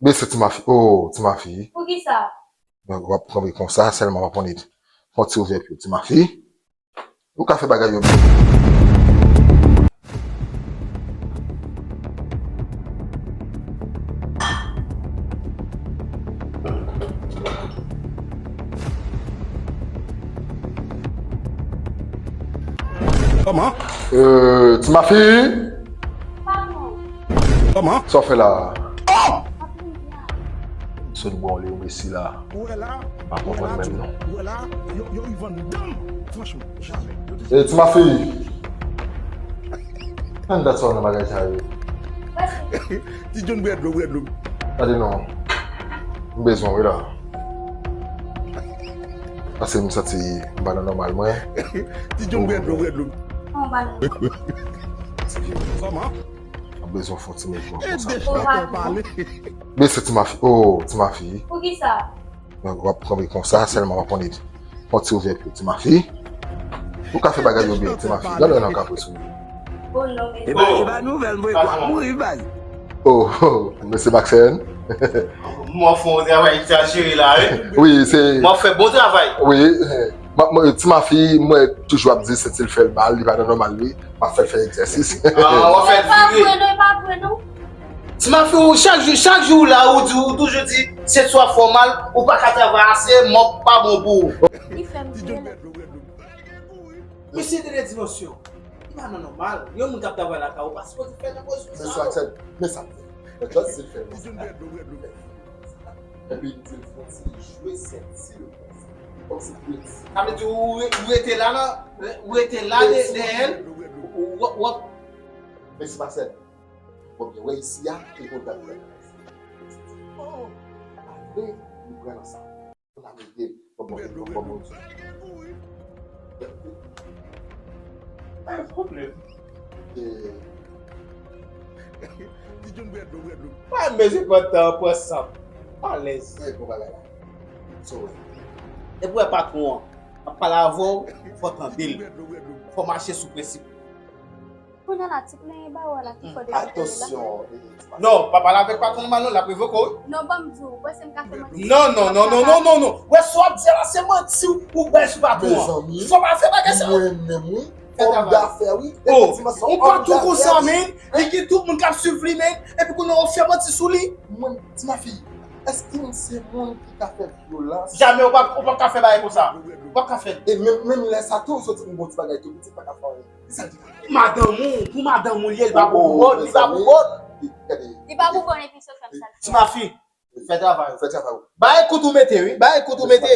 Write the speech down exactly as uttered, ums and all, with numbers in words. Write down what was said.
Bese Ti Mafi. Oh, Ti Mafi. Poukisa? W ap kanpe konsa, sèlman w ap konn fè ti ouvè pye w, Ti Mafi. Ou ka fè bagay yo byen. Kòman? Euh, Ti Mafi? Kòman? Sa w fè la? Sot bon, li ou mesi la. Ou wè la, m pa konprann menm non. Ou wè la, yo, yo, yo vann dan m. Franchman, jamè. E Ti Mafi. Ann dat sa w nan bagay sa yo. Ti John, bwè dlo, bwè dlo. Gade non. M bezwen w wi la. Paske m santi m pa nan nòmal mwen. Ti John, bwè dlo, bwè dlo. Kòman? M bezwen fè yon ti mouvman konsa. Bese Ti Mafi. Oh, Ti Mafi. Poukisa? W ap kanpe konsa, sèlman w ap konn fè ti ouvè pye w, Ti Mafi. Ou ka fè bagay yo byen, Ti Mafi. Gade nan kapris ou. Oh non, men. E pa, e pa nouvèl, m voye kwa mouri, baz. Oh, oh, mesye Maxen. Mwen fè yon travay egzajere la, wi. Wi, se. Mwen fè bon travay. Wi. M ap, mwen, Ti Mafi, mwen toujou ap di, se ti l fè l mal, li pa nan nòmal li. M ap fè l fè egzèsis. Ah, w ap fè l vire. E pa vre non, e pa vre non. Ti Mafi, ou chak jou, chak jou ou la, ou di, ou toujou di, se swa fè w mal, ou pa ka travay ase, mòg pa bon pou ou. Li fè m vire. Mesye de ledimansyon. Li pa nan nòmal. Yon moun k ap travay lakay ou pa sipoze fè nan pozisyon sa yo. Men sa l fè. Men just di l fè konsa. Epi di l fè ti jwe senti l konsa. Kòmsi prens. Sa vle di ou re-, ou rete la nan, ou rete la de-, dèyè l. Ou, ou, ou, ou. Men se pa sèl. Bon, byen, wè isi a, e konn dat la. Apre, li pran nan sa. Pou n ap ede, pou bon, pou bon, pou bon. Pa gen pwoblèm. Ti John, bwè dlo, bwè dlo. Pa bezwen pran tan, pran san. Alèz. Se bon bagay la. So, wè. Epi wè patwon an ap pale avè w, fò w tande l. Fò w mache sou prensip. Kounye a la, ti plenyen ba w la ki fò depi kounye la. Atansyon, eh, Ti Mafi. Non, pa pale avèk patwon mal non, l ap revoke w, wi. Non, ban m di w, ou panse m ka fè manti? Non, non, non, non, non, non, non. Wè, sa w ap di a la, se manti ou bay sou patwon an. Mezanmi, fò pa fè bagay sa yo. Mwen menm, wi. Fè travay. Fè travay. Òm dafè, wi. Oh, efektivman, se yon òm dafè, wi. Ou pa tou konsa, men. Li gen tout moun k ap swiv li, men. Epi kounye a, w fè manti sou li. Mwen, Ti Mafi, èske m se moun ki ka fè vyolans? Jamè, ou pa, ou pa ka fè bagay konsa. Ou pa ka fè l. E menm, menm lè sa tou, ou soti pou bon ti bagay tou piti, pa ka fè anyen. Madanm ou, pou madanm ou li ye, li pa pou bougon, li pa pou bougon. Li pa pou bougon epi se fè m sa l fè. Ti Mafi, fè travay ou. Fè travay ou. Bay kout ou mete, wi, bay kout ou mete.